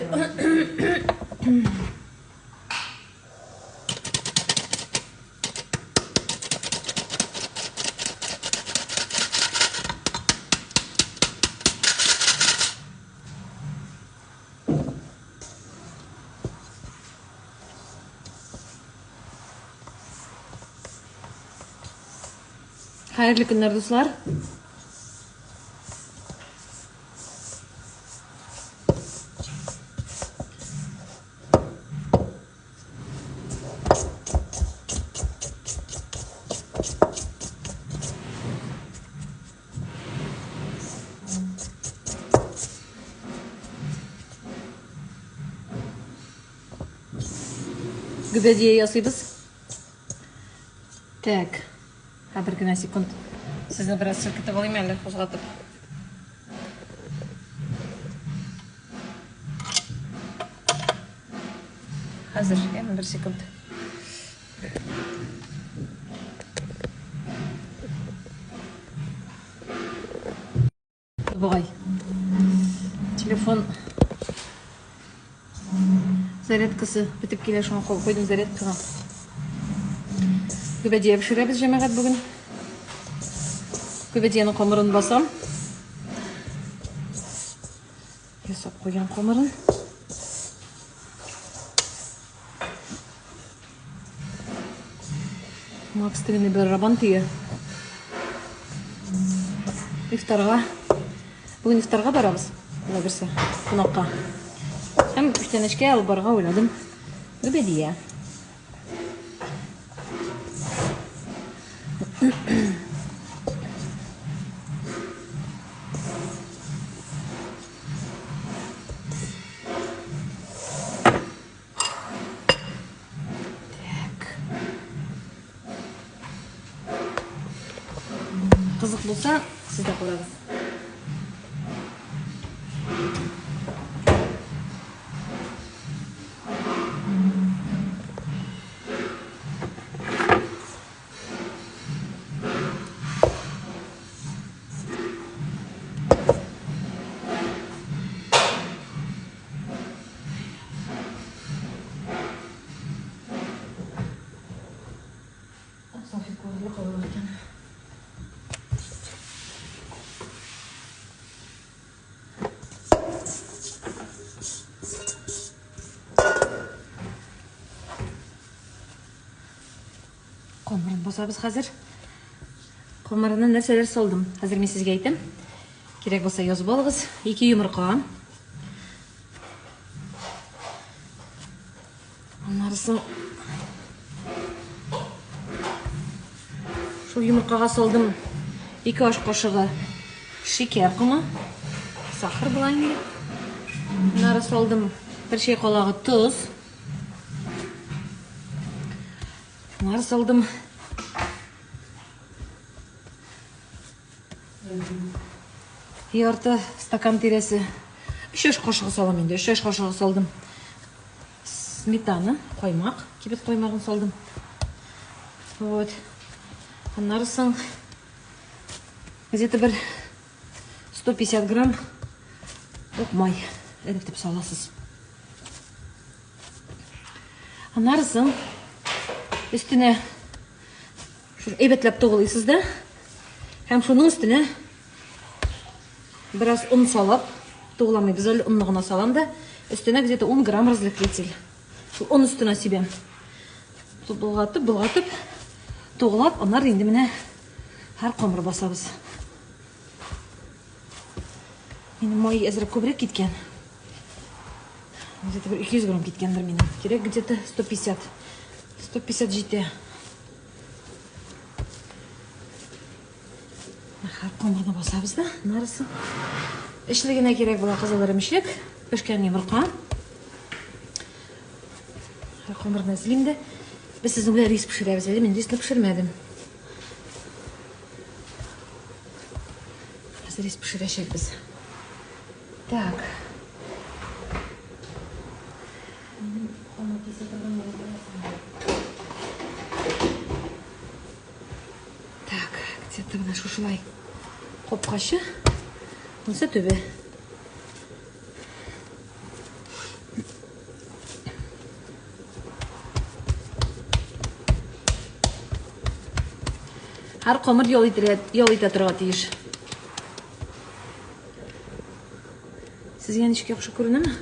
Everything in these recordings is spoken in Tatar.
әзерлик. Хәерле көннәр, дуслар. Гөбәдия ясыйбыз. Так. Ә бер генә секунд. Сезне бераз селкетеп алыйм әле, кузгатып. Хәзер, яме бер секунд. Бугай. Телефон зарядкасы бетеп килә, шуңа кул куйдым зарядкага. Гөбәдия пешерәбез җәмәгать бүген. Гөбәдиянең камырын басам. Ясап куйган камырын. Макс тегене барабан тия. Ифтарга. Бүген ифтарга барабыз. Алла бирсә, кунакка. Һәм күчтәнәчкә алып барырга уйладым. Гөбәдия. Так. Кызык булса, сез дә карагыз. Салфеткаларны калыр икән. Камырын басабыз хәзер. Камырына нәрсәләр салдым? Хәзер мин сезгә әйтәм. Кирәк булса язып алыгыз. Ике йомырка. Аннары соң шул йомыркага салдым ике аш кашыгы шикәр комы, сахар була инде. Аннары салдым бер чәй калагы тоз. Аннары салдым ярты стакан тирәсе. Өч аш кашыгы салам инде. Өч аш кашыгы салдым. Сметана, каймак, кибет каймагын салдым. Вот. Аннары соң где-то бер 150 грамм ук май эретеп саласыз. Аннары соң өстенә шул әйбәтләп тугылыйсыз да һәм шуның өстенә бераз он салып, тугыламыйбыз әле, онны гына салам да, өстенә где-то 10 грамм разрыхлитель. Шул он өстенә сибәм. Болгатып, болгатып, тугылап, аннары инде менә һәр камыр басабыз. Минем май әзрәк күбрәк киткән. Где-то бер 200 грамм киткәндер минем. Кирәк где-то 150. 150 җитә. Һәр камырны басабыз да, нарысы. Эчлегенә кирәк була кызыл эремчек, пешкән йомырка. Һәр камырны әзерлим дә. Без сезнең белән рис пешерәбез әле, мин рисны пешермәдем. Хәзер рис пешерәчәкбез. Так. Минем хамыр кисә торган Так, где-то менә шушылай капкачы. Монысы төбе. Һәр камыр ял итәргә, ял итә торырга тиеш. Сезгә ничек яхшы күренәме?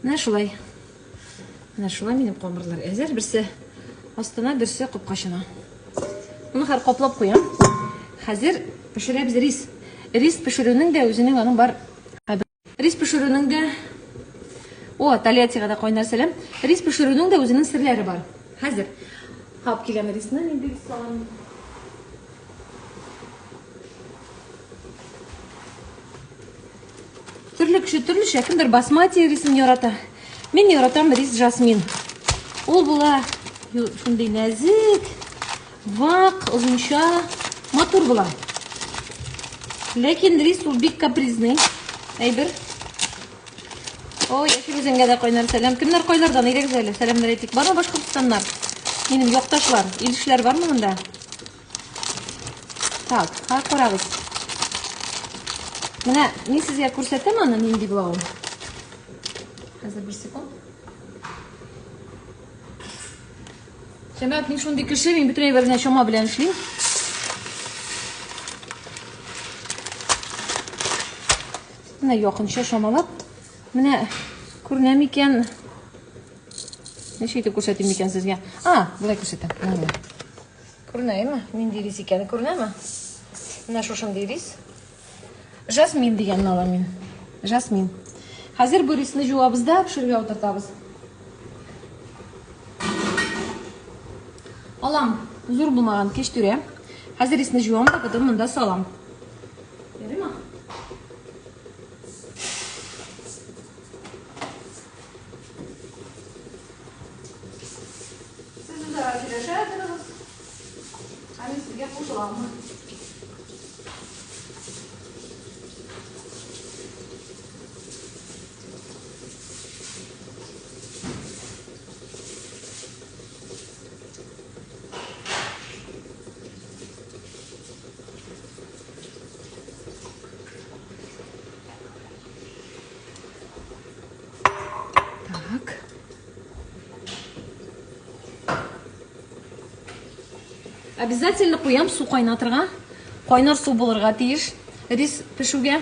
Менә шулай. Менә шулай минем камырлар әзер. Берсе астына, берсе капкачына. Моны хәзер каплап куям. Хәзер пешерәбез рис. Рис пешерүнең дә үзенең аның бар. Рис пешерүнең дә О, Тольяттига да кайнар сәлам. Рис пешерүнең дә үзенең серләре бар. Хәзер алып киләм рисны, нинди рис салам. Төрле кеше төрлечә, кемдер басмати рисын ярата. Мин яратам рис жасмин. Ул була шундый нәзек, вак, озынча, матур була. Ләкин рис ул бик капризный әйбер. Ой, Яшел Үзәнгә дә кайнар сәлам. Кемнәр кайлардан, әйдәгез әле, сәламнәр әйтик. Бармы Башкортстаннар? Минем якташлар, илешләр бармы монда? Так, ха, карагыз. Менә мин сезгә күрсәтәм аны нинди була ул. Хәзер бер секунд. Җәмәгать, мин шундый кеше, мин бөтен әйберне чама белән эшлим. Менә якынча чамалап. Менә күренә микән? Ничек итеп күрсәтим микән сезгә? А, болай күрсәтәм. Менә. Күренәме? Нинди рис икәне күренәме? Менә шушындый рис. Жасмин дигәнне алам мин. Жасмин. Хәзер бу рисны җуабыз да пешерергә утыртабыз. Алам. Зур булмаган кәчтүрә. Хәзер рисны җуам да потом монда салам. Ярыймы? Сез үзара сөйләшә торыгыз. Ә мин сезгә кушылам. Так. Обязательно куям су кайнатырга. Кайнар су булырга тиеш. Рис пешүгә.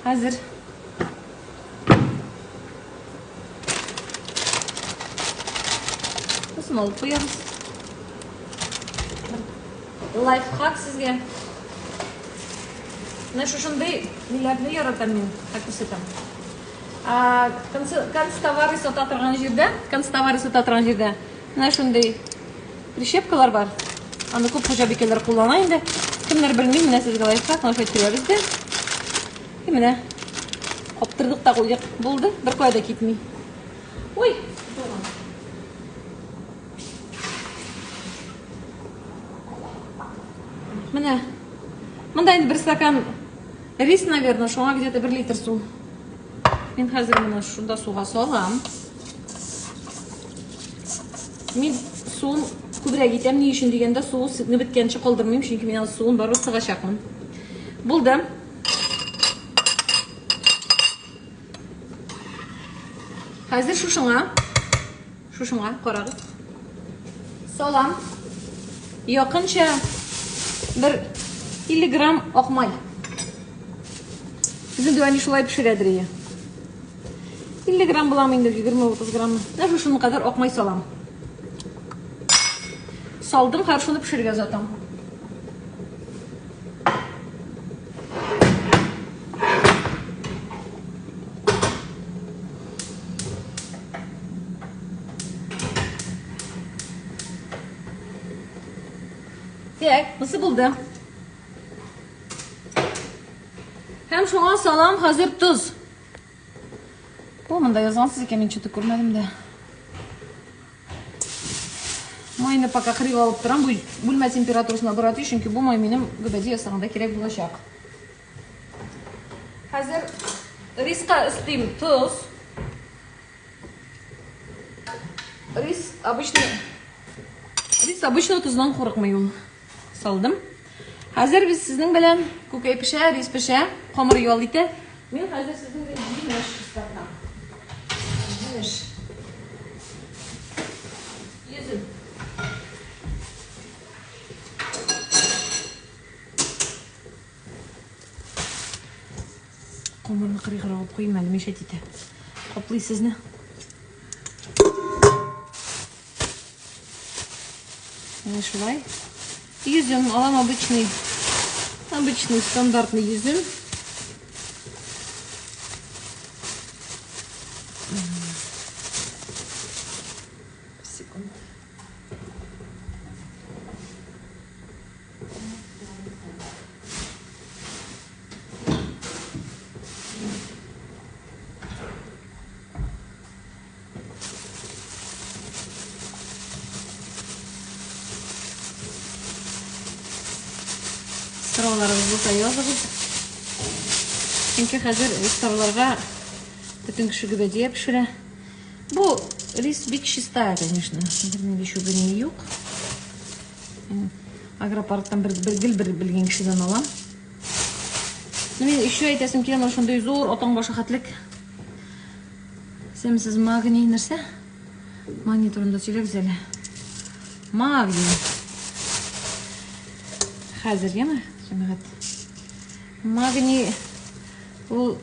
Хәзер. Сусын алып куябыз. Лайфхак сезгә. Менә шушындый ниләрне яратам мин, так күрсәтәм. Канцтовары сата торган җирдә, канцтовары сата торган җирдә менә шундый прищепкалар бар. Аны күп хуҗабикәләр куллана инде. Кемнәр белми, менә сезгә лайфхак, менә шулай төрәбез дә. И менә каптырдык та куйдык. Булды, бер кая да китми. Ой, туган. Менә. Монда инде бер стакан рис, наверное, шуңа где-то бер литр су. Мин хәзер моны шунда суга салам. Мин суын күбрәк итәм, ни өчен дигәндә, суы сытны беткәнче калдырмыйм, чөнки мин аны суын барыбер сыгачакмын. Булды. Хәзер шушыңа, шушыңа карагыз. Салам. Якынча бер 50 грамм ак май. Безнең дәү әни шулай пешерәдер ие. 50 грамм буламы инде, 20-30 грамм. Менә шушының кадәр ак май салам. Салдым, хәзер шуны пешерергә озатам. Так, бусы булды. Һәм шуңа салам хәзер тоз. О, монда язгансыз икән, мин что-то күрмәдем дә. Майны пока кырыйга алып торам, бу бүлмә температурасына бара тиеш, чөнки бу май минем гөбәдия ясаганда кирәк булачак. Хәзер риска өстим тоз. Рис обычно рис обычно тоздан курыкмый ул. Салдым. Хәзер без сезнең белән күкәй пешә, рис пешә, камыр ял итә. Мин хәзер сезнең белән җимеш чистартам. Җимеш. Йөзем. Камырны кырыйгырак алып куйыйм әле, мешать итә. Каплый сезне. Менә шулай. Йөзем алам обычный. Обычный стандартный йөзем. Секунд. Сорауларыгыз булса языгыз. Чөнки хәзер ифтарларга бөтен кеше гөбәдия пешерә. Бу рис бик чиста, конечно. Бернинди чүбе ни юк. Агропарктан бер, бер гел бер белгән кешедән алам. Ну, мин еще әйтәсем килә, менә шундый зур атаң башы хәтлек. Сәмсез магний нәрсә? Магний турында сөйләгез әле. Магний. Хәзер, яме, җәмәгать. Магний ул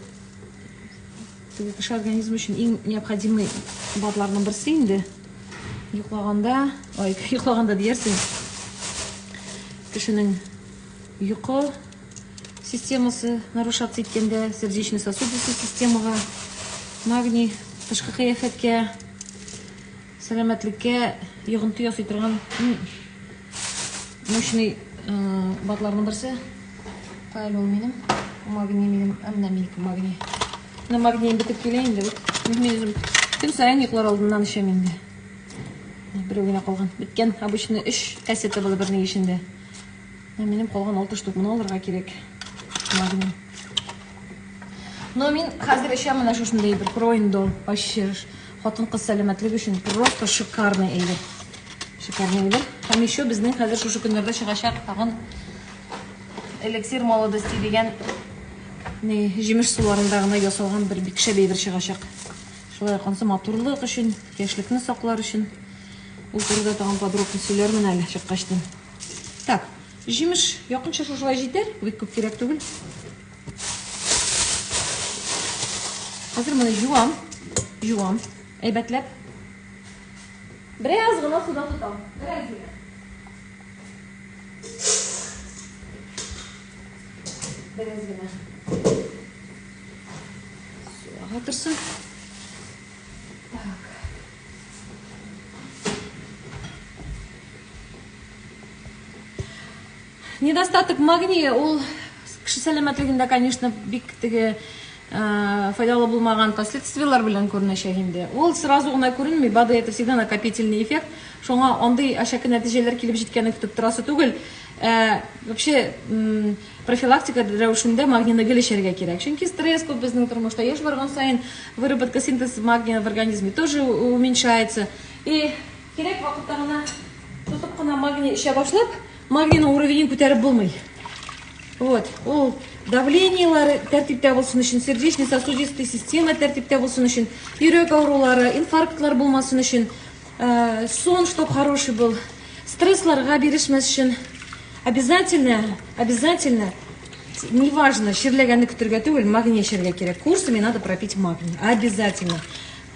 теге кеше организмы өчен иң необходимый БАДларның берсе инде. Йоклаганда, ой, йоклаганда диярсең. Кешенең йокы системасы нарушаться иткәндә, сердечно-сосудистый системага, магний тышкы кыяфәткә, сәламәтлеккә йогынты ясый торган мощный БАДларның берсе. Кая әле ул минем? Магний минем, ә менә минеке магний. Менә магнием бетеп килә инде. Мин үзем көн саен йоклар алдыннан эчәм инде. Берәү генә калган. Беткән. Обычно 3 кассета була бернең эчендә. Ә минем калган 6 штук. Моны алырга кирәк. Магний. Но мин хәзер эчәм менә шушындый бер проиндол. Вообще хатын-кыз сәламәтлеге өчен просто шикарный әйбер. Шикарный әйбер. Һәм еще безнең хәзер шушы көннәрдә чыгачак тагын эликсир молодости дигән не җимеш суларында гына ясалган бер бик шәп әйбер чыгачак. Шулай ук ансы матурлык өчен, яшьлекне саклар өчен. Ул турыда тагын подробно сөйләрмен әле чыккачтан. Так, җимеш якынча шушылай җитәр, бик күп кирәк түгел. Хәзер моны юам, юам, әйбәтләп. Бераз гына суда тотам, бераз гына. Бераз гына. Су ага торсын. Так. Недостаток магния ул кеше сәламәтлегендә, конечно, бик теге файдалы булмаган последствияләр белән күренәчәк инде. Ул сразу гына күренми, БАДы это всегда накопительный эффект. Шуңа андый әшәке нәтиҗәләр килеп җиткәнен көтеп торасы түгел. Вообще профилактика рәвешендә магнийны гел эчәргә кирәк. Чөнки стресс күп безнең тормышта. Яшь барган саен выработка синтез магния в организме тоже уменьшается. И кирәк вакытта гына тотып кына магний эчә башлап, магнийның уровенен күтәреп булмый. Вот, ул давлениеләре тәртиптә булсын өчен, сердечно-сосудистый система тәртиптә булсын өчен, йөрәк авырулары, инфарктлар булмасын өчен, сон чтоб хороший был, стрессларга бирешмәс өчен обязательно, обязательно, неважно, чирләгәнне көтергә түгел, магний эчәргә кирәк. Курсами надо пропить магний, обязательно.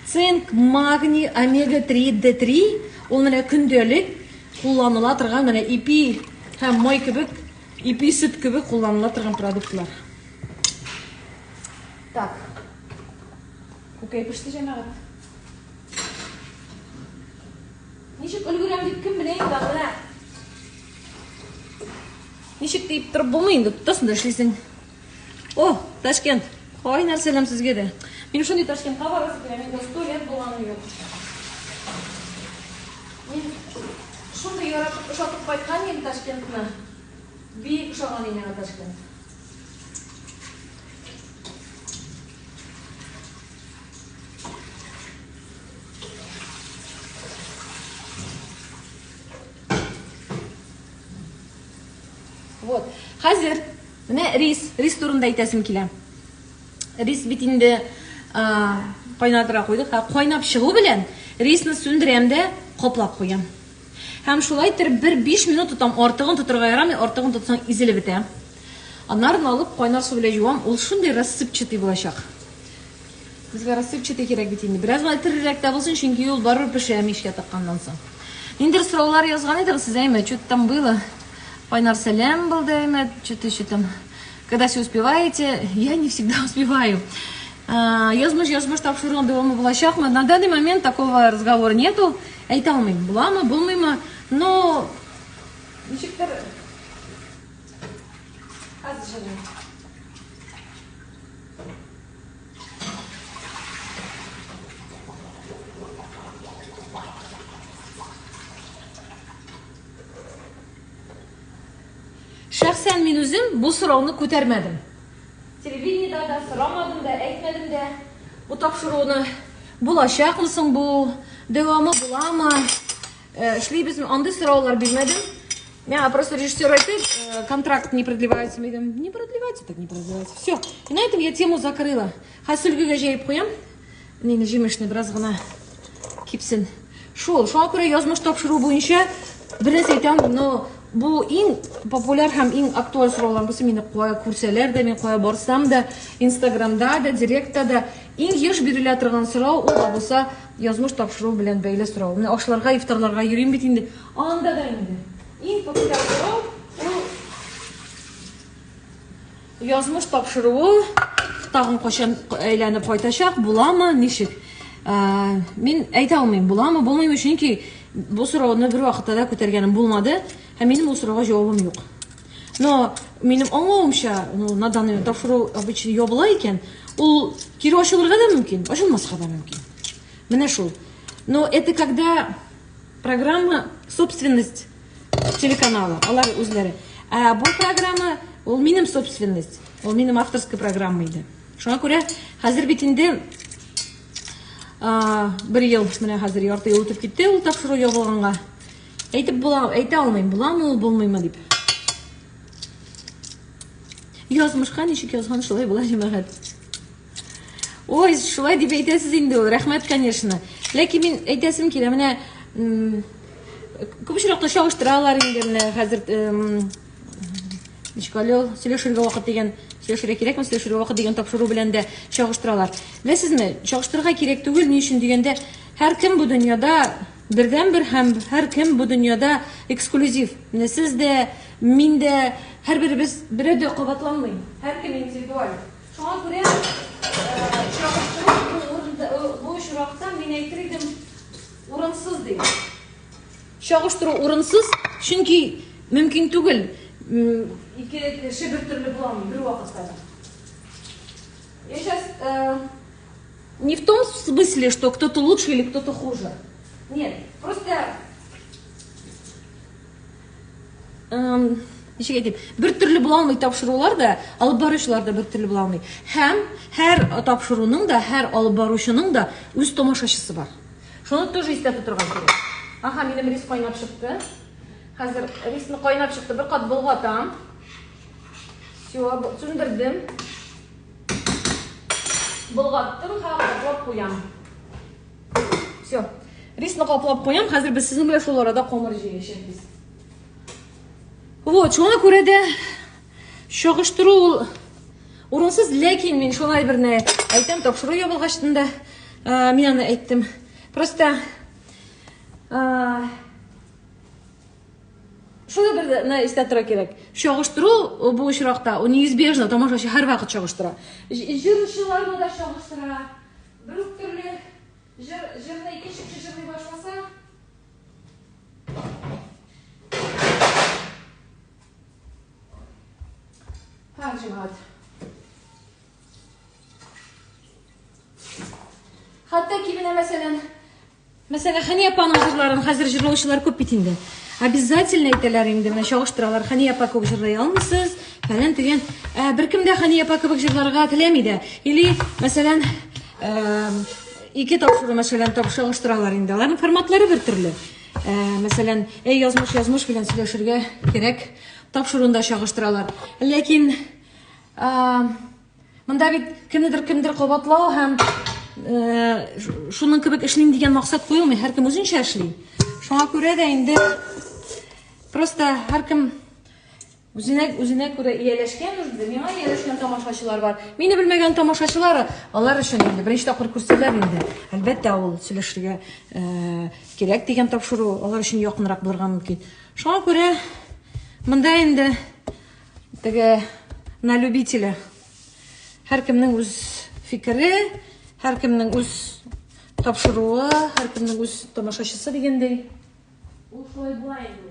Цинк, магний, омега-3, D3, ул менә көндәлек кулланыла торган менә ипи һәм май кебек, ипи сөт кебек кулланыла торган продуктлар. Так. Күкәй пеште, җәмәгать. Ничек өлгерәм дип кем белә инде аны. Ничек дип торып булмый инде, тотасың да эшлисең. О, Ташкент. Кайнар сәлам сезгә дә. Мин шундый Ташкентка барасы килә, мин 100 лет булганым юк. Мин шундый яратып, ошатып кайткан идем Ташкентны. Бик ошаган иде миңа Ташкент. Вот. Хәзер менә рис, рис турында әйтәсем килә. Рис бит инде кайнатырга куйдык. Ә кайнап чыгу белән рисны сүндерәм дә каплап куям. Һәм шулай иттереп бер 5 минут тотам. Артыгын тотырга ярамый, артыгын тотсаң изелеп бетә. Аннарын алып кайнар су белән юам, ул шундый рассыпчатый булачак. Безгә рассыпчатый кирәк бит инде. Бераз гына терерәк тә булсын, чөнки ул барыбер пешә мичкә тыкканнан соң. Ниндидер сораулар язган идегез сез, әйме? Что-то там было. Кайнар сәлам булды, әйме? Что-то еще там. Когда все успеваете? Я не всегда успеваю. Язмыш, язмыш тапшыруның дәвамы булачакмы? На данный момент такого разговора нету. Әйтә алмыйм, буламы, булмыймы? Но ничектер Хәзер җырлыйм. Шәхсән мин үзем бу сорауны күтәрмәдем. Телевидениедә дә сорамадым да, әйтмәдем дә. Бу тапшыруны булачакмы соң бу, дәвамы буламы, эшлибезме, андый сораулар бирмәдем. Миңа просто режиссер әйтте, контракт не продлевается. Мин әйтәм, не продлевается, так не продлевается. Все. И на этом я тему закрыла. Хәзер сөлгегә җәеп куям. Нини җимешне бераз гына кипсен. Шул, шуңа күрә язмыш тапшыру буенча бер нәрсә әйтә алмыйм, но бу иң популяр һәм иң актуаль сораулар берсе мине кая күрсәләр дә, мин кая барсам да, Инстаграмда да, директта да иң еш бирелә торган сорау ул да булса язмыш тапшыру белән бәйле сорау. Менә ашларга, ифтарларга йөрим бит инде. Анда да инде иң популяр сорау ул Язмыш тапшыруы тагын кайчан әйләнеп кайтачак, буламы, ничек? Мин әйтә алмыйм, буламы, булмыймы, чөнки бу сорауны бер вакытта да күтәргәнем булмады, һәм минем ул сорауга җавабым юк. Но минем аңлавымча, ну, на данный момент тапшыру обычно ябыла икән, ул кире ачылырга да мөмкин, ачылмаска да мөмкин. Менә шул. Но это когда программа собственность телеканала, алар үзләре. Ә бу программа ул минем собственность, ул минем авторская программа иде. Шуңа күрә хәзер бит инде бер ел, менә хәзер ярты ел үтеп китте ул тапшыру ябылганга. Әйтеп була, әйтә алмыйм, буламы ул, булмыймы дип. Язмышка ничек язган, шулай була, җәмәгать. Ой, шулай дип әйтәсез инде ул, рәхмәт, конечно. Ләкин мин әйтәсем килә, менә күп очракта чагыштыралар инде менә хәзер ничек әле ул, сөйләшергә вакыт дигән, сөйләшергә кирәкме, сөйләшергә вакыт дигән тапшыру белән дә чагыштыралар. Беләсезме, чагыштырырга кирәк түгел, ни өчен дигәндә, һәркем бу дөньяда бердәнбер һәм һәркем бу дөньяда эксклюзив. Менә сез дә, мин дә, һәрберебез берәү дә кабатланмый. Һәркем индивидуаль. Шуңа күрә чагыштыру бу урында, бу очракта мин әйтер идем, урынсыз дип. Чагыштыру урынсыз, чөнки мөмкин түгел ике кеше бер төрле була алмый бер вакытта да. Я сейчас э, не в том смысле, что кто-то лучше или кто-то хуже. Нет, просто ничек әйтим, бер төрле була алмый тапшырулар да, алып баручылар да бер төрле була алмый. Һәм һәр тапшыруның да, һәр алып баручының да үз тамашачысы бар. Шуны тоже истә тотырга кирәк. Аха, минем рис кайнап чыкты. Хәзер рисны кайнап чыкты, бер кат болгатам. Все, сүндердем. Болгаттым һәм каплап куям. Все. Рисны каплап куям. Хәзер без сезнең белән шул арада камыр җыячакбыз. Вот, шуңа күрә дә чагыштыру ул урынсыз, ләкин мин шулай берне әйтәм, тапшыру ябылгачтын да мин аны әйттем. Просто шуны бер на истә тора кирәк. Чагыштыру бу очракта ул неизбежно, тамашачы һәрвакыт чагыштыра. Җырчыларны да чагыштыра. Бер үк төрле җыр, җырны икенче кеше җырлый башласа, Һа, җәмәгать. Хәтта ки менә мәсәлән, мәсәлән, Хәния апаның җырларын хәзер җырлаучылар күп бит инде. Обязательно әйтәләр инде, менә чагыштыралар, Хәния апа кебек җырлый алмыйсыз, фәлән төгән. Ә беркем дә Хәния апа кебек җырларга теләми дә. Или, мәсәлән, ике тапшыру, мәсәлән, чагыштыралар инде. Аларның форматлары бер төрле. Мәсәлән, әй язмыш, язмыш белән сөйләшергә кирәк. тапшыруында чагыштыралар. Ләкин монда бит кемнедер кемдер кабатлау һәм шуның кебек эшлим дигән максат куелмый. Һәркем үзенчә эшли. Шуңа күрә дә инде просто һәркем үзенә үзенә күрә ияләшкән инде. Миңа ияләшкән тамашачылар бар. Мине белмәгән тамашачылар, алар өчен инде беренче тапкыр күрсәләр инде. Әлбәттә, ул сөйләшергә кирәк дигән тапшыру алар өчен якынрак булырга мөмкин. Шуңа күрә монда инде теге на любителя. Һәркемнең үз фикере, һәркемнең үз тапшыруы, һәркемнең үз тамашачысы дигәндәй. Ул шулай була инде.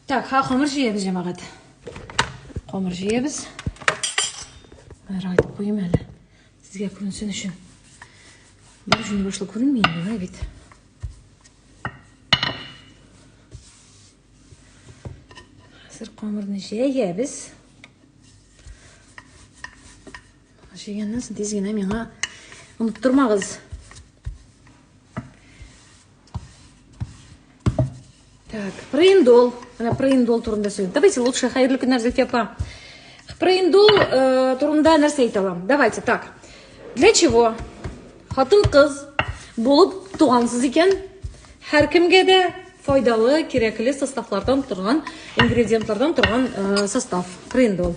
Так, ха, хамыр җыябыз, җәмәгать. Хамыр җыябыз. Менә айтып куйым әле. Сезгә күренсен өчен. Бер җүнле башлы күренми инде, алай бит. Хәзер камырны җәябез. Җәйгәннән соң тиз генә миңа оныттырмагыз. Так, про индол. Менә про индол турында сөйлим. Давайте лучше хәерле көннәр, Зөлфия апа. Про индол турында нәрсә әйтә алам? Давайте так. Для чего? Хатын-кыз булып тугансыз икән, һәркемгә дә файдалы, кирәкле составлардан торган, ингредиентлардан торган состав проиндол.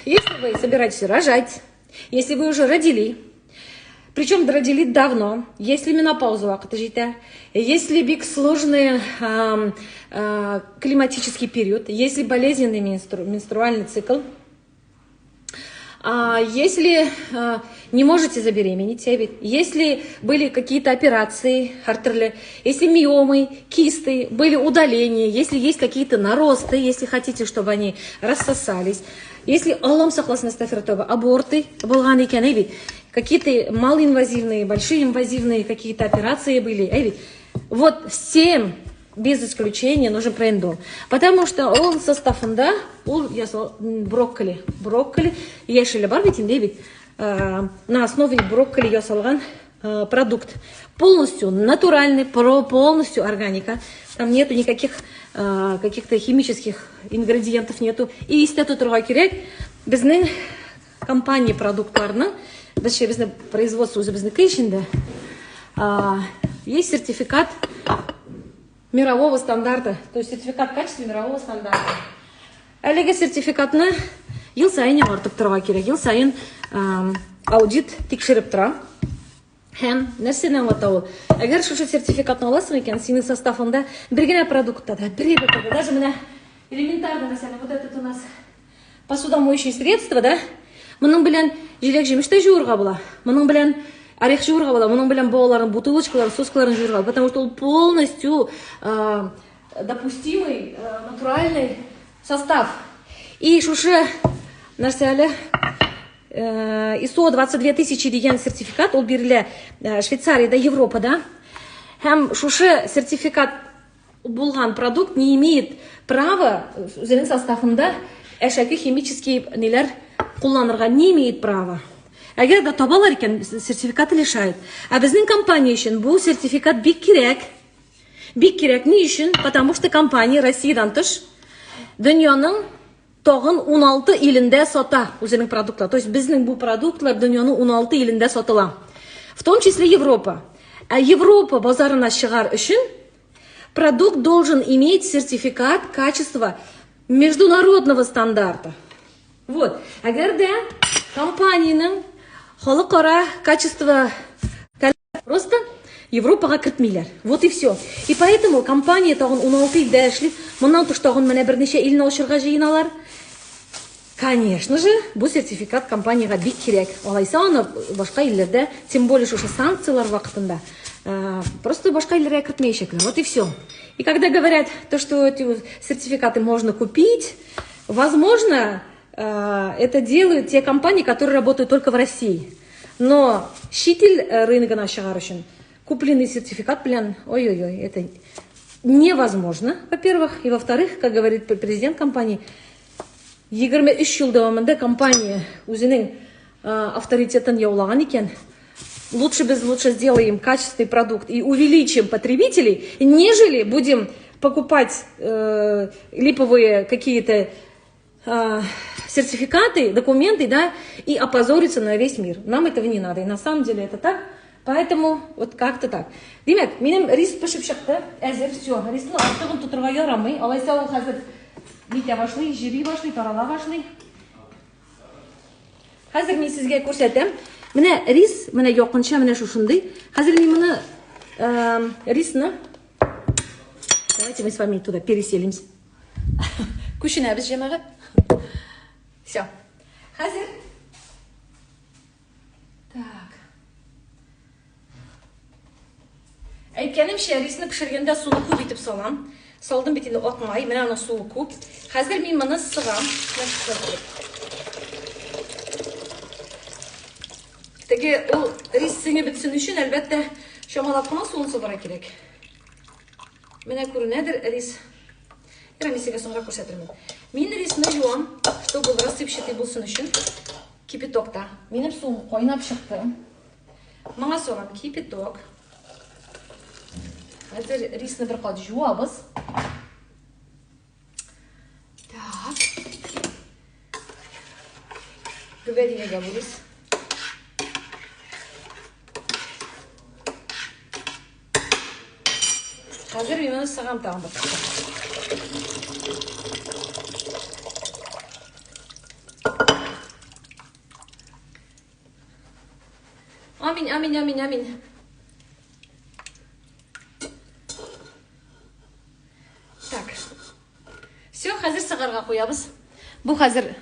Если вы собираетесь рожать, если вы уже родили, причем родили давно, если менопауза вакыты җитә, если бик сложный климатический период, если болезненный менструальный цикл, если не можете забеременеть, если были какие-то операции, һәртөрле, если миомы, кисты, были удаления, если есть какие-то наросты, если хотите, чтобы они рассосались, если, Аллам сакласын, әстәгъфирулла, аборты булган икән, әйбит, какие-то малоинвазивные, большие инвазивные какие-то операции были, әйбит. Вот всем без исключения нужен проиндол. Потому что он составында, ул брокколи, брокколи, яшеле бар бит инде бит, на основе брокколи ясалган продукт. Полностью натуральный, полностью органика. Там нету никаких каких-то химических ингредиентов нету. И истә тотырга кирәк, безнең компания продуктларының, без безнең производство үзебезнеке эчендә, есть сертификат мирового стандарта, то есть сертификат качества мирового стандарта. Әлеге сертификатны ел саен яңартып торырга кирәк, ел саен аудит тикшереп тора. Һәм нәрсәне аңлата ул? Әгәр шушы сертификатны аласың икән, синең составыңда бер генә продуктта да, бер әйбердә дә, даже менә элементарно, мәсәлән, вот этот у нас посудомоющее средство, да? Моның белән җиләк-җимеш тә җуырга була. Моның белән орех җуырга була. Моның белән балаларның бутылочкаларын, соскаларын җуырга була. Потому что ул полностью допустимый, натуральный состав. И шушы нәрсә әле ISO 22 тысячи дигән сертификат ул бирелә Швейцариядә, Европада. Һәм шушы сертификат булган продукт не имеет права үзенең составында әшәке химический ниләр кулланырга не имеет права. Әгәр дә табалар икән, сертификаты лишают. Ә безнең компания өчен бу сертификат бик кирәк. Бик кирәк. Ни өчен? Потому что компания Россиядән тыш дөньяның тагын 16 илендә сата үзенең продуктларын. То есть безнең бу продуктлар дөньяның 16 илендә сатыла. В том числе Европа. Ә Европа базарына чыгар өчен продукт должен иметь сертификат качества международного стандарта. Вот. Әгәр дә компаниянең халыкара качество просто Европага кертмиләр. Вот и все. И поэтому компания тагын 16 илдә эшли. Моннан тыш тагын менә берничә илне ачырга җыеналар. Конечно же, бу сертификат компаниягә бик кирәк. Алайса аны башка илләрдә, тем более шушы санкцияләр вакытында, просто башка илләргә кертмәячәкләр. Вот и все. И когда говорят, то, что эти сертификаты можно купить, возможно, это делают те компании, которые работают только в России. Но чит ил рыногына чыгар өчен купленный сертификат белән, ой-ой-ой, это невозможно, во-первых. И во-вторых, как говорит президент компании, 23 ел дәвамында компания үзенең авторитетын яулаган икән. Лучше без лучше сделаем качественный продукт и увеличим потребителей, нежели будем покупать липовые какие-то сертификаты, документы, да, и опозориться на весь мир. Нам этого не надо. И на самом деле это так. Поэтому вот как-то так. Димәк, минем рис пешеп чыкты. Әзер, все. Рисны артыгын тотырга ярамый. Алайса ул хәзер нитә башлый, җыри башлый, тарала башлый. Хәзер мин сезгә күрсәтәм. Менә рис, менә якынча менә шушындый. Хәзер мин моны рисны. Давайте мы с вами туда переселимся. Күченәбез, җәмәгать. Все. Хәзер. Так. Әйткәнемчә, рисны пешергәндә суны күп итеп салам. Салдым бит инде ак май, менә аның суы күп. Хәзер мин моны сыгам. Теге ул рис сеңеп бетсен өчен, әлбәттә, чамалап кына суын салырга кирәк. Менә күренәдер рис. Ярый, мин сезгә соңрак күрсәтермен. Мин рисны юам, чтобы ул рассыпчатый булсын өчен. Кипятокта. Минем суым кайнап чыкты. Моңа салам кипяток. Хәзер рисны бер кат жуабыз. Так. Гөбәдиягә бу рис. Хәзер мин моны сыгам тагын бер тапкыр. Амин, амин, амин, амин. Так. Все, хәзер сыгарга куябыз. Бу хәзер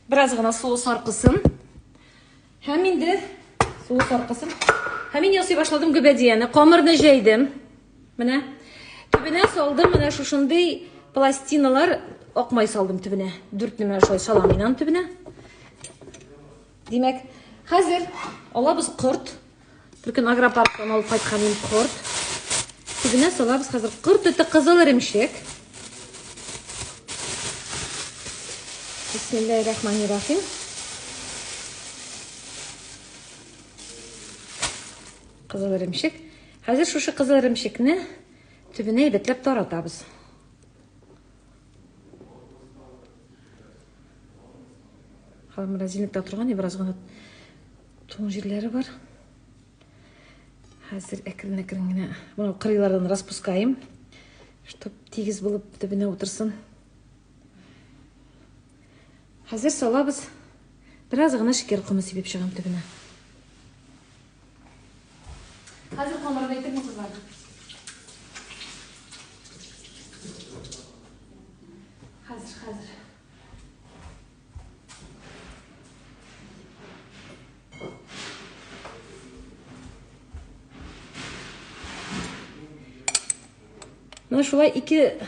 бераз гына суы саркысын. Һәм инде суы саркысын. Һәм мин ясый башладым гөбәдияне. Камырны җәйдем. Менә. Төбенә салдым менә шушындый пластиналар, ак май салдым төбенә. Дүртне менә шулай салам мин аның төбенә. Димәк, хәзер алабыз корт. Беркөн агропарктан алып кайткан идем корт. Төбенә салабыз хәзер корт ите кызыл эремчек. Бисмиллаһир-рахманир-рахим. Кызыл эремчек. Хәзер шушы кызыл эремчекне төбенә әйбәтләп таратабыз. Хәзер морозильникта торган, бераз гына туң җирләре бар. Хәзер әкрен-әкрен генә моны кырыйлардан распускаем, чтоб тигез булып төбенә утырсын. Хәзер салабыз. Бераз гына шикәр комы сибеп чыгам төбенә. Хәзер камырын әйтерме, кызлар? Хәзер, хәзер. Менә шулай ике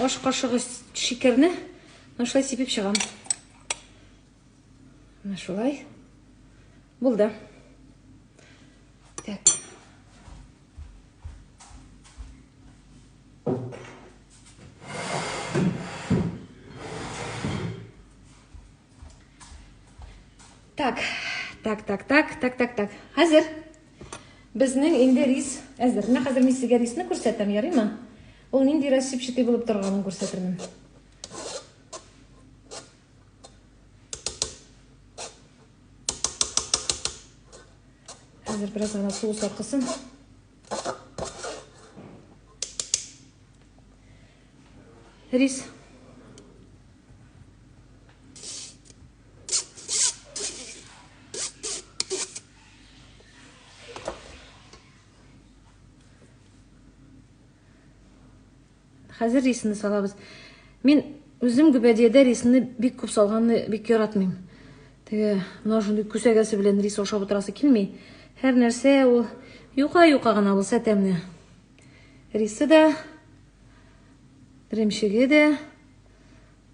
аш кашыгы шикәрне менә шулай сипеп чыгам. Менә шулай. Булды. Так. Так, так, так, так, так, так, так. Хәзер безнең инде рис әзер. Менә хәзер мин сезгә рисны күрсәтәм, ярыймы? Ул нинди рассыпчатый булып торганын күрсәтермен. Хәзер бераз гына суы саркысын. Рис. Хәзер рисны салабыз. Мин үзем гөбәдиядә рисны бик күп салганны бик яратмыйм. Теге менә шундый күсәгәсе белән рис ашап утырасы килми. Һәр нәрсә ул юка-юка гына булса тәмле. Рисы да, эремчеге дә,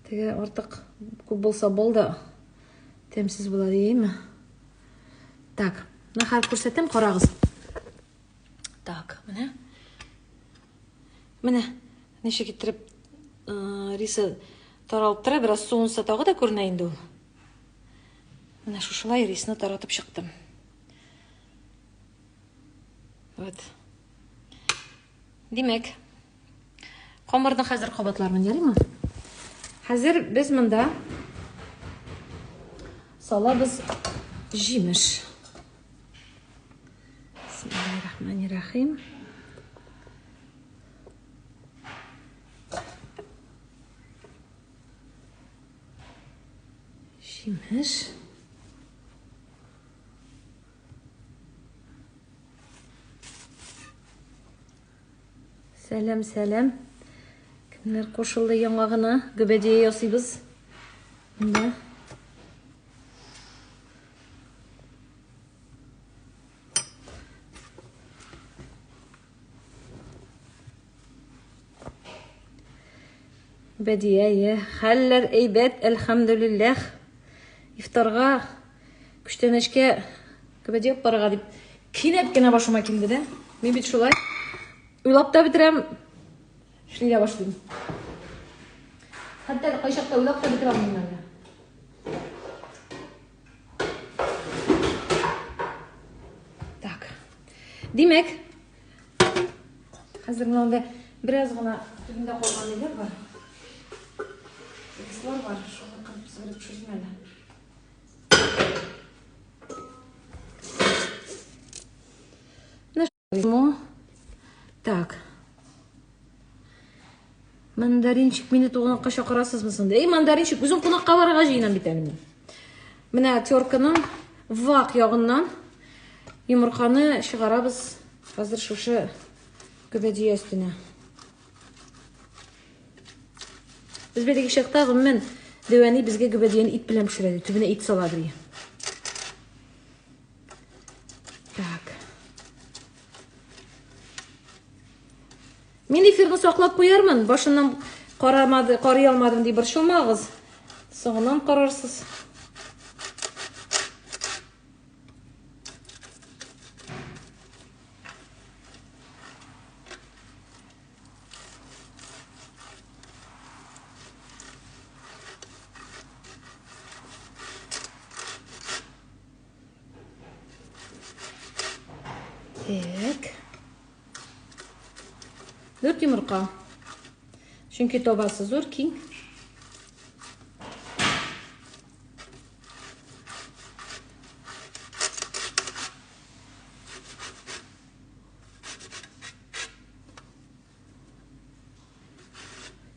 теге артык күп булса бал да тәмсез була дияйме. Так, менә хәзер күрсәтәм, карагыз. Так, менә. Менә ничек иттереп рисы таралып тора, бераз суынса тагы да күренә инде ул. Менә шушылай рисны таратып чыктым. Вот. Димәк, камырны хәзер кабатлармын, ярыймы? Хәзер без монда салабыз җимеш. Бисмиллаһир-рахманир-рахим. Җимеш. Сәлам, сәлам. Кемнәр кушылды яңа гына? Гөбәдия ясыйбыз. Монда. Бәдия, е, хәлләр әйбәт, әлхәмдүлилләх. Ифтарга, күчтәнәчкә гөбәдия алып барырга дип кинәт кенә башыма килде дә. Мин бит шулай уйлап та бетерәм, эшли дә башлыйм. Хәтта кайчакта уйлап та бетерә алмыйм әле. Так. Димәк, хәзер менә анда бераз гына төбендә калган ниләр бар. Икслар бар, шуны кырып сөреп төшердем әле. Менә Так. Мандаринчик мине туганакка чакырасызмы соң? Эй, мандаринчик, үзем кунакка барырга җыенам бит әле мин. Менә терканың вак ягыннан йомырканы чыгарабыз хәзер шушы гөбәдия өстенә. Без бәләкәй чакта гомумән дәүәни безгә гөбәдияне ит белән пешерә, төбенә ит сала ди. Так. Мин эфирны саклап куярмын, башыннан карамады, карый алмадым дип борчылмагыз. Соңыннан карарсыз. Так. Дүрт йомырка. Чөнки табасы зур, киң.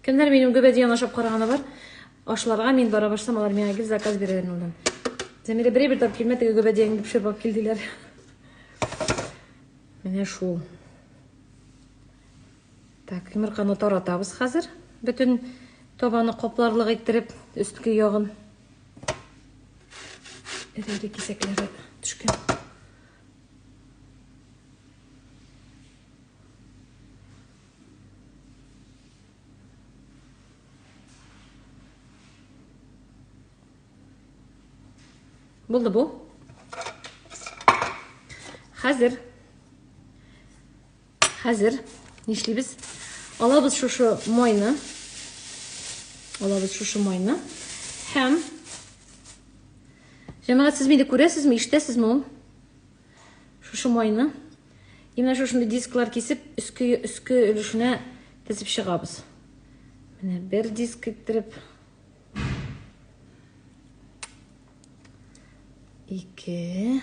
Кемнәр минем гөбәдияне ашап караганы бар? Ашларга мин бара башласам, алар миңа гел заказ бирәләр моннан. Зәмирә, берәй бер тап килмә, теге гөбәдияңне пешереп алып кил диләр. Менә шул. Так, йомырканы таратабыз хәзер. Бөтен табаны капларлык иттереп, өстке ягын. Эре-эре кисәкләре төшкән. Булды бу. Хәзер. Хәзер нишлибез? Алабыз шушы майны. Алабыз шушы майны. Һәм Җәмәгать, сез мине күрәсезме, ишетәсезме ул? Шушы майны. И менә шушындый дисклар кисеп, өске өске өлешенә тезеп чыгабыз. Менә бер диск иттереп. Ике.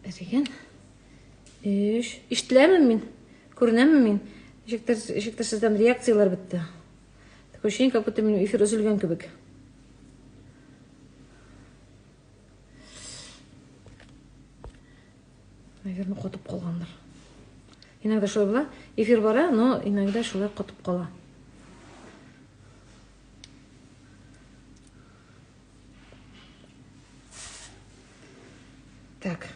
Эреген. Өч. Ишетеләме мин? Күренәме мин? Ничектер, ничектер сездән реакцияләр бетте. Такое ощущение, как будто минем эфир өзелгән кебек. Наверное, катып калгандыр. Иногда шулай була. Эфир бара, но иногда шулай катып кала. Так.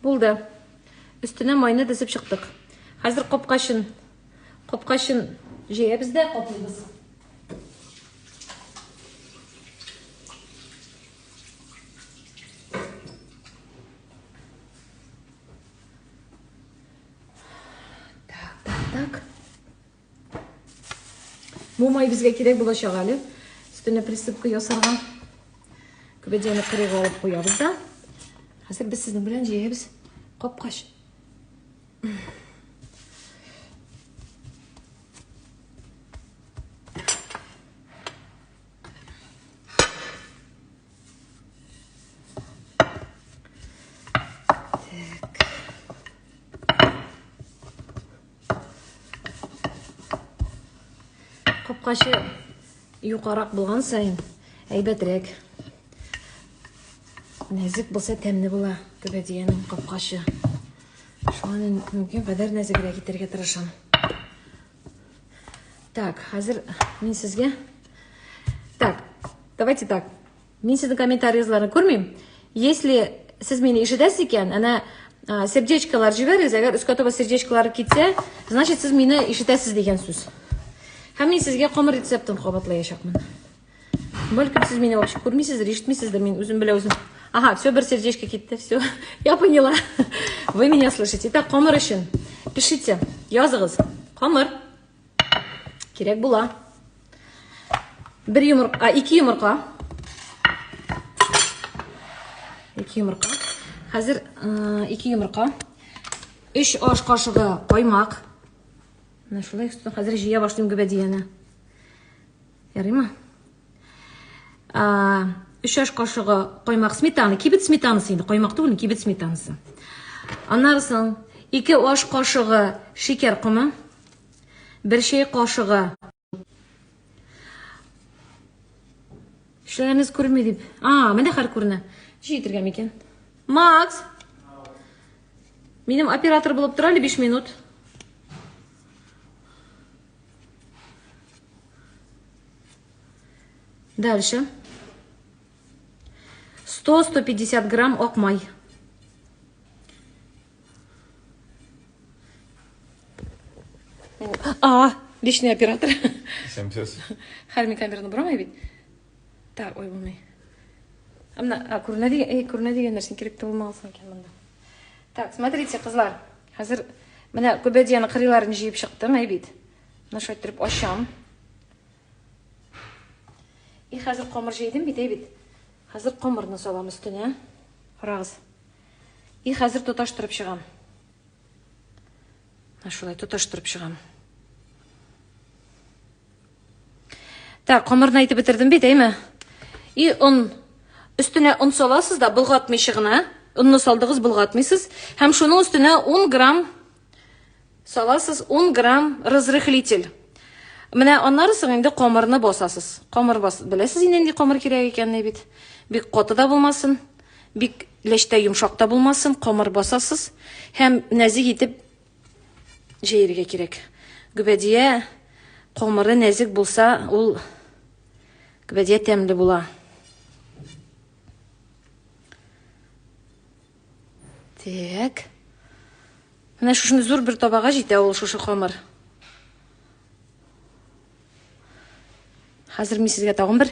Булды. Өстенә майны тезеп чыктык. Хәзер капкачын, капкачын җәябез дә каплыйбыз. Бу май безгә кирәк булачак әле. Өстенә присыпка ясарга. Гөбәдияне кырыйга алып куябыз да. Хәзер без сезнең белән җәябез капкач. Капкачы юкарак булган саен әйбәтрәк. Нәзек булса тәмле була гөбәдиянең капкачы. Шуңа мин мөмкин кадәр нәзегрәк итәргә тырышам. Так, хәзер мин сезгә... Так, давайте так. Мин сезнең комментарийларны күрмим. Если сез мине ишетәсез икән, әнә сердечкалар җибәрегез. Әгәр өскә таба сердечкалар китсә, значит, сез мине ишетәсез дигән сүз. Һәм мин сезгә камыр рецептын кабатлаячакмын. Бәлкем сез мине вообще күрмисездер, ишетмисездер, мин үзем белә үзем. Ага, все, бер сердечко китте, все. Я поняла. Вы меня слышите. Итак, камыр өчен пишите, языгыз. Камыр. Кирәк була. Бер йомырка, ике йомырка. Ике йомырка. Хәзер ике йомырка. Өч аш кашыгы каймак. Менә шулай хәзер җыя башлыйм гөбәдияне. Ярыймы? Өч аш кашыгы каймак сметана, кибет сметанасы инде, каймак түгел, кибет сметанасы. Аннары соң ике аш кашыгы шикәр комы, бер чәй кашыгы. Эшләгәнегез күренми дип. А, менә хәл күренә. Ничек итергә микән? Макс! Минем оператор булып тора әле 5 минут. Дальше. 100-150 грамм ак май. А, личный оператор. Исәнмесез. Хәрми камераны борамай бит. Так, ой, булмый. Менә, а, күренә дигән, эй, күренә дигән нәрсә кирәк тә булмаган икән монда. Так, смотрите, кызлар. Хәзер менә гөбәдияне кырыйларын җыеп чыктым, әй бит. Менә шулай иттереп ачам. И хәзер камыр җәйдем бит, әй бит. Хәзер камырны салам өстенә. Карагыз. И хәзер тоташтырып чыгам. Менә шулай тоташтырып чыгам. Так, камырны әйтеп бетердем бит, әйме? И он. Өстенә он саласыз да, болгатмыйча гына. Онны салдыгыз, болгатмыйсыз. Һәм шуның өстенә 10 грамм саласыз, 10 грамм разрыхлитель. Менә аннары соң инде камырны басасыз. Камыр бас, беләсез инде нинди камыр кирәк икәнне бит. Бик каты да булмасын, бик ләчтә йомшак та булмасын, камыр басасыз һәм нәзек итеп җәергә кирәк. Гөбәдия камыры нәзек булса, ул гөбәдия тәмле була. Так. Менә шушындый зур бер табага җитә ул шушы камыр. Хәзер мин сезгә тагын бер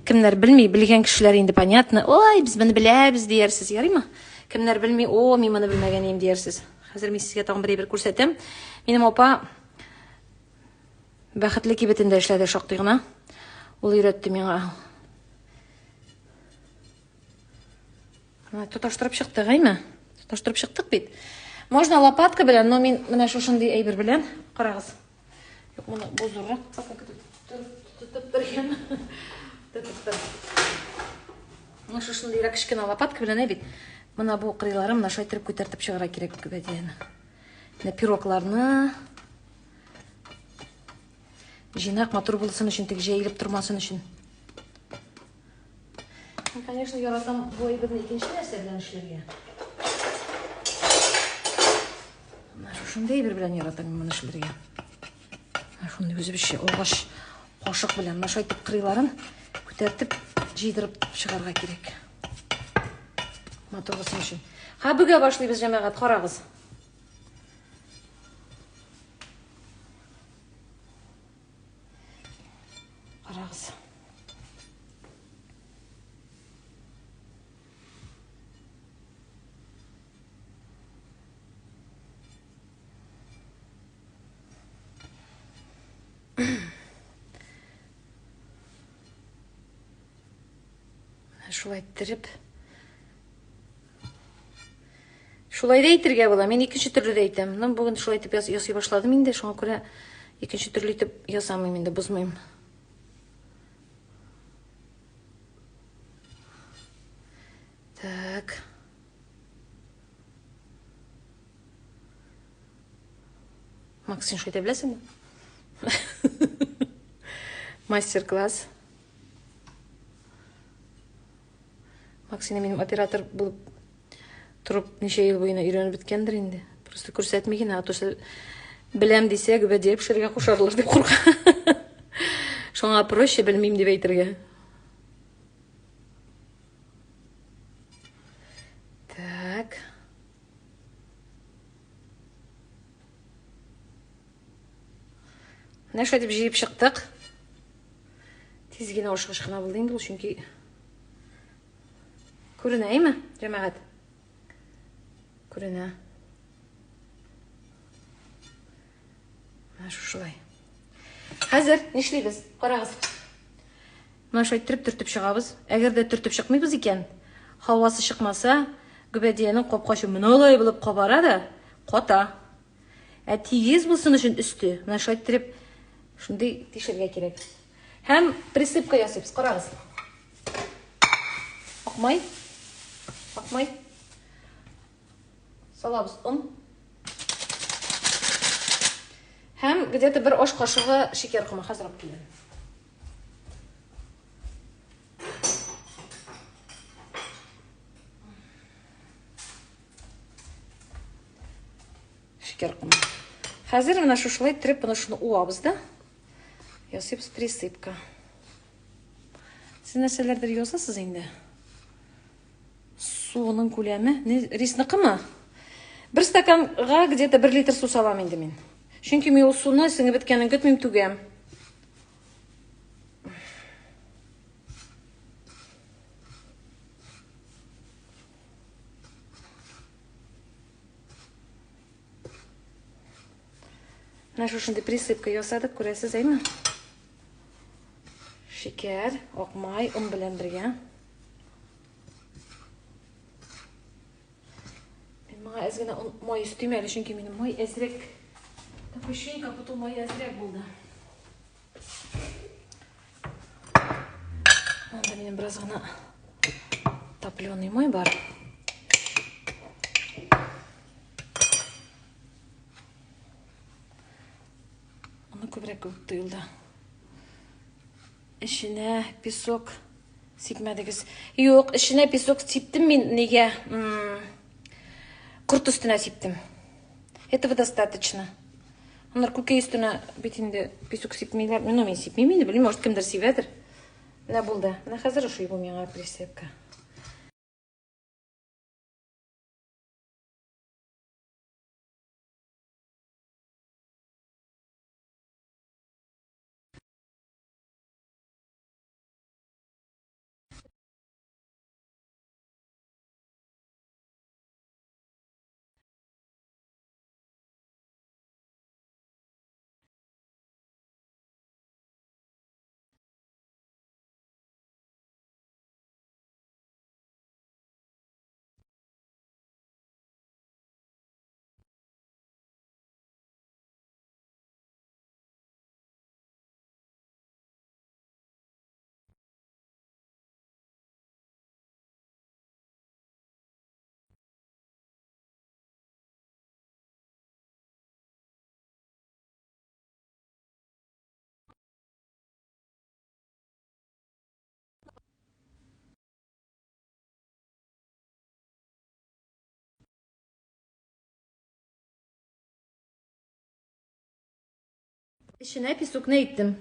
кемнәр белми, белгән кешеләр инде понятно. Ой, без моны беләбез диярсез, ярыймы? Кемнәр белми, о, мин моны белмәгән идем диярсез. Хәзер мин сезгә тагын бер әйбер күрсәтәм. Минем апа Бәхетле кибетендә эшләде шактый гына. Ул өйрәтте миңа. Менә тоташтырып чыктык, әйме? Тоташтырып чыктык бит. Можно лопатка белән, но мин менә шушындый әйбер белән. Карагыз. Юк, моны бу зуррак. Тотып торган. Тотып тор. Менә шушындыйрак кечкенә лопатка белән, әй бит. Менә бу кырыйларын менә шулай иттереп күтәртеп чыгарга кирәк гөбәдияне. Менә пирогларны җыйнак матур булсын өчен, теге җәелеп тормасын өчен. Мин, конечно, яратам бу әйберне икенче нәрсә белән эшләргә. Менә шушындый әйбер белән яратам мин моны эшләргә. Менә шундый үзебезчә агач кашык белән менә шулай итеп кырыйларын күтәртеп, җыйдырып чыгарга кирәк. Матур булсын өчен. Ха, бөгә башлыйбыз, җәмәгать, карагыз. Карагыз. Шулай иттереп. Шулай да әйтергә була. Мин икенче төрле дә әйтәм. Ну, бүген шулай итеп ясый башладым инде, шуңа күрә икенче төрле итеп ясамыйм инде, бозмыйм. Так. Макс, син шулай итә беләсеңме? Мастер-класс. Макс инде минем оператор булып торып ничә ел буена өйрәнеп беткәндер инде. Просто күрсәтми генә, а то беләм дисә, гөбәдия пешерергә кушарлар дип курка. Шуңа проще белмим дип әйтергә. Так. Менә шулай дип җыеп чыктык. Тиз генә ашыгыч кына булды инде ул, чөнки күренә, әйме, җәмәгать? Күренә. Менә шушылай. Хәзер нишлибез? Карагыз. Менә шулай иттереп төртеп чыгабыз. Әгәр дә төртеп чыкмыйбыз икән, һавасы чыкмаса, гөбәдиянең капкачы менә алай булып кабара да ката. Ә тигез булсын өчен өсте, менә шулай иттереп шундый тишергә кирәк. Һәм присыпка ясыйбыз. Карагыз. Акмай. Акмай. Салабыз он. Һәм где-то бер аш кашыгы шикәр комы хәзер алып киләм. Шикәр комы. Хәзер менә шушылай иттереп менә шуны уабыз да. Ясыйбыз присыпка. Сез нәрсәләрдер язасыз инде? Суының күләме, рисныкымы? Бер стаканга где-то бер литр су салам инде мин. Чөнки мин ул суны сеңеп беткәнен көтмим, түгәм. Менә шушындый присыпка ясадык, күрәсез, әйме? Шикәр, ак май, он белән бергә. Мин моңа әз генә он, май өстим әле, чөнки минем май әзрәк. Такое ощущение, как будто май әзрәк булды. Анда минем бераз гына топленый май бар. Аны күбрәк кебек тоелды. Эченә песок сипмәдегез. Юк, эченә песок сиптем мин нигә? Корт өстенә сиптем. Этого достаточно. Алар күкәй өстенә бит инде песок сипмиләр. Ну, мин сипмим инде, белмим, может, кемдер сибәдер. Менә булды. Менә хәзер ошый бу миңа присыпка. Эченә песокны әйттем.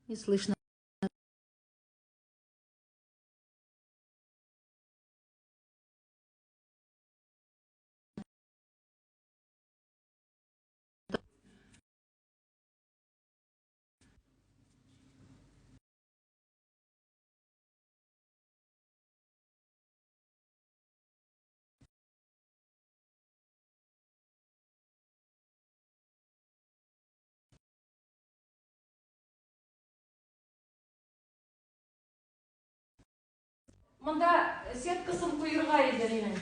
Не слышно. Монда сеткасын куерга иде минем.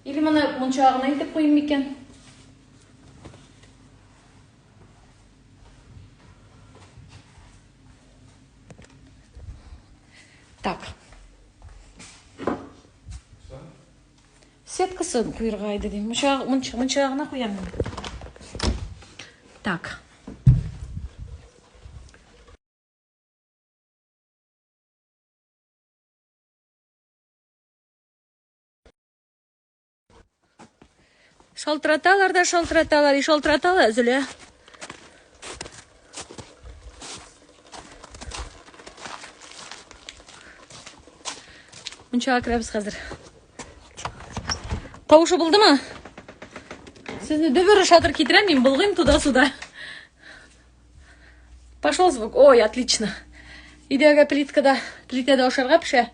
Или моны мунчага гына илтеп куйыйм микән? Так. Сеткасын куерга иде дим. Мунчага, мунча, мунчага гына куям мин. Так. Шалтыраталар да шалтыраталар, и шалтыраталар, өзелә. Мунчага керәбез хәзер. Тавышы булдымы? Сезне дөбер шатыр китерәм, мин болгыйм туда-сюда. Пошел звук. Ой, отлично. Өйдәге плиткада, плитәдә ашарга пешә.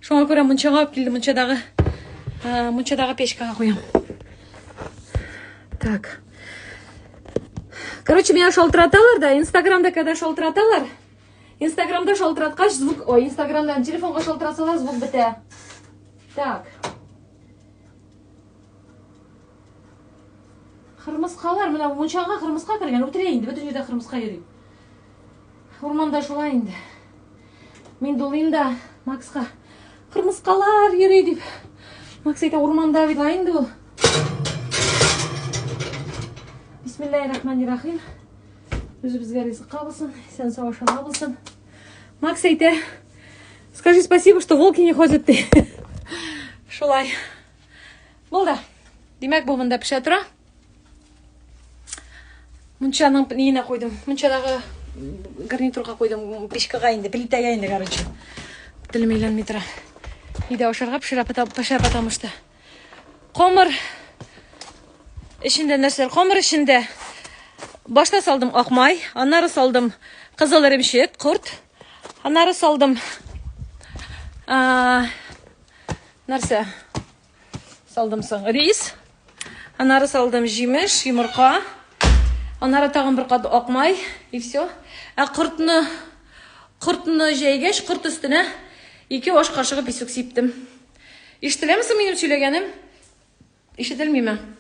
Шуңа күрә мунчага алып килдем, мунчадагы, э, мунчадагы печкага куям. Так. Короче, меня шалтыраталар да, Инстаграмда когда шалтыраталар, Инстаграмда шалтыраткач звук, ой, Инстаграмдан телефонга шалтыратсалар звук бетә. Так. Кырмыскалар, менә мунчага кырмыска кергән, үтерә инде, бөтен җирдә кырмыска йөри. Урманда шулай инде. Мин дулыйм да Макска кырмыскалар йөри дип. Макс әйтә, урманда бит инде ул. Бисмиллаһир-рахманир-рахим. Үзебезгә ризык кабылсын, исән сау ашарга булсын. Макс әйтә, скажи спасибо, что волки не ходят ди. Шулай. Булды. Димәк, бу монда пешә тора. Мунчаның ниенә куйдым. Мунчадагы гарнитурга куйдым, печкага инде, плитәгә инде, короче. Телем әйләнми тора. Өйдә ашарга пешерә, пешә, потому что. Камыр эчендә нәрсәләр? Камыр эчендә башта салдым акмай, аннары салдым кызыл эремчек, корт, аннары салдым нәрсә? Салдым соң рис. Аннары салдым җимеш, йомырка. Аннары тагын бер кат акмай и все. Ә кортны кортны җәйгәч, корт өстенә ике аш кашыгы песок сиптем. Ишетеләме соң минем сөйләгәнем? Ишетелмиме?